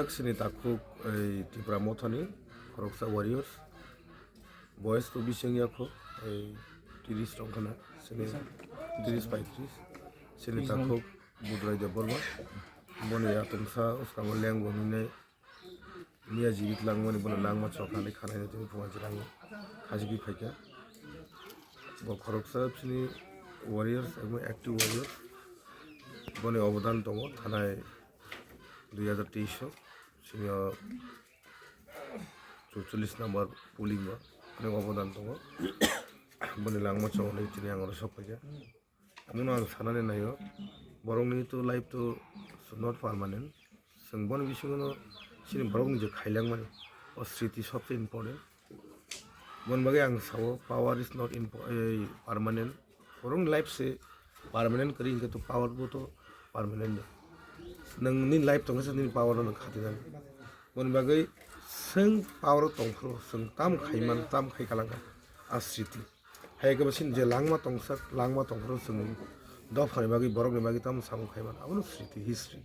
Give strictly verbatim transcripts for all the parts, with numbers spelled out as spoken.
Sini takhuk ei Tipra Mothani khoroksa warriors. Boys to bising yakho ei tiris tongkhana, sini tiris paitris. Sini takhuk Budrai Debbarma. Boni atungsa uskango lengbo hinwi miya jibit langmani bono langma choknani khanai tini phunga chwrang khajigwi phaikha. Bo khoroksa sini warriors, ekdom active warriors. Boni obodan tongo thanai dui hazar teis o sini o chorchollis number polling o ani obodan tongo. Boni langma choknai tini ang oro sok phaikha. Omono ang sanani naio, borokni to life to not permanent. Chwng boni bisingono chini borokni je khailangmani, o sriti sobse important. Boni bagwi ang sao, power is not impo-, eh, permanent. Borokni life se permanent kwrwi hinkhe to power bo to permanent. Nwng nini life tongkhe se nini power no khati nani. Boni bagwi chwng power tongphuru chwng tam khaiman, tam khai kalangkha a sriti. Hai khe bo chini je langma tongsak, langma tongphuru chwng dophani bagwi, borokni bagwi tamo samung khaiman, abono sriti, history.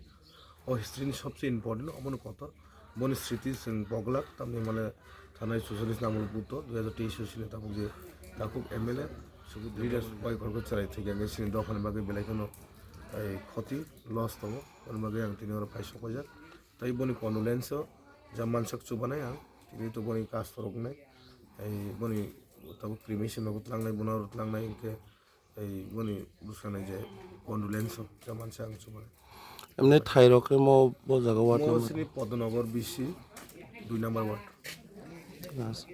O history ni sobse important, omono kotor. Boni sriti chwng boglak, tamni mane thanai chorchollis number booth o dui hazar teis o sini tabuk je takhuk M L A, sugu leaders bai koroksa chwrai thwikha, hwnkhe chini dophani bagwi belai kheno, ai, khoti, loss tongo, boni bagwi ang tini oro phai sok paijak. Tai boni condolence o ja mansak chubanai ang, tini to boni kastorok wngnai. Ai boni tabuk cremation rok tlangnai, buna rok tlangnai, hwnkhe ai boni bwskanai je condolence o ja mansak ang chubanai. Emne thairok khe mo bo jaga ward Mo number? Sini Podnogar B C dui number ward. Yes.